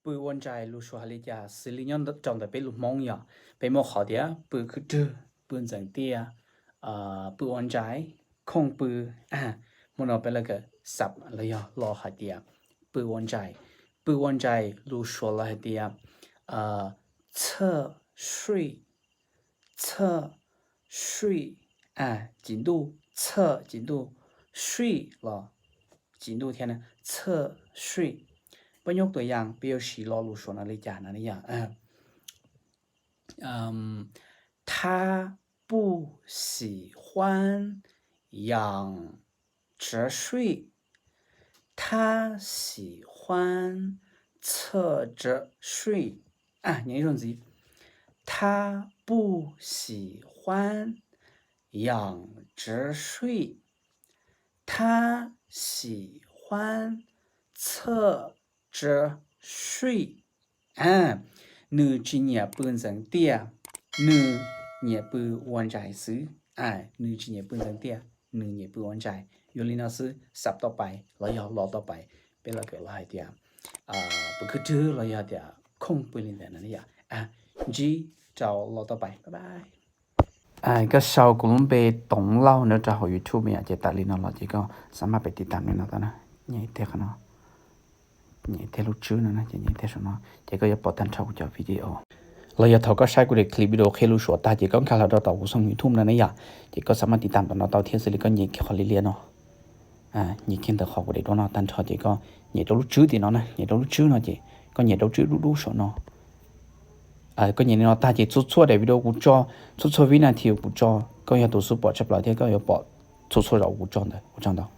pw ua ntsais lus Suav hais li cas xws li nyob rau ntawm peb lus Hmoob yog, peb muaj qhov tias pw khwb rwg, pw ntxeev tiaj, pw ua ntsais, khooj pw. Hmo no peb los kawm xab los yog los hais tias pw ua ntsais. Pw ua ntsais lus Suav los hais tias 侧睡, 侧睡, ci ntuj, 侧 ci ntuj, 睡 los ci ntuj thiab na, 侧睡. Peb nyob tus yam peb yuav siv lo lus Suav no li cas no yog 他不喜欢仰直睡，他喜欢侧着睡。Nyob ib zaug ntxiv, 他不喜欢仰直睡，他喜欢侧着睡。Nws tsis nyiam pw ntxeev tiaj, nws nyiam pw ua ntsais xwb. Nws tsis nyiam pw ntxeev tiaj, nws nyiam pw ua ntsais. Yuav li no xwb, xab tauj pais los yog los tauj pais, peb los kawm los hais tias pw khwb rwg los yog tias khooj pw li ntawd no yom. Ntsib rau los tauj pais, bye bye. Koj sau kuv lub npe Toov Lauj no rau hauv YouTube yom, ces tawm li no los ces koj xab maj pem tiv tam li no tau na. Nyem tiag qhov no, nyem tiag lub tswb no, ces nyem tiag saum no ces koj yuav pom tag nrho kuv cov video. Los yog thaum koj saib kuv daim clip video qhia lus Suav tag ces koj nkag los rau tom kuv xoo YouTube no ne yom, ces koj xab maj tiv tam tom no tau thiab xws li koj nyem kiag qhov liab liab no. Nyem kiag ntawm qhov kuv daim duab no tag nrho ces koj nyem rau lub tswb tim no na, nyem rau lub tswb no ces koj nyem rau tswb dub dub saum no. Koj nyem li no tag ces txhua txhua daim video kuv tso, txhua txhua vib nas this kuv tso, koj yog tus xub pom tshaj plaws thiab koj yuav pom txhua txhua zaus kuv tso ntawd. Ua tsaug ntau.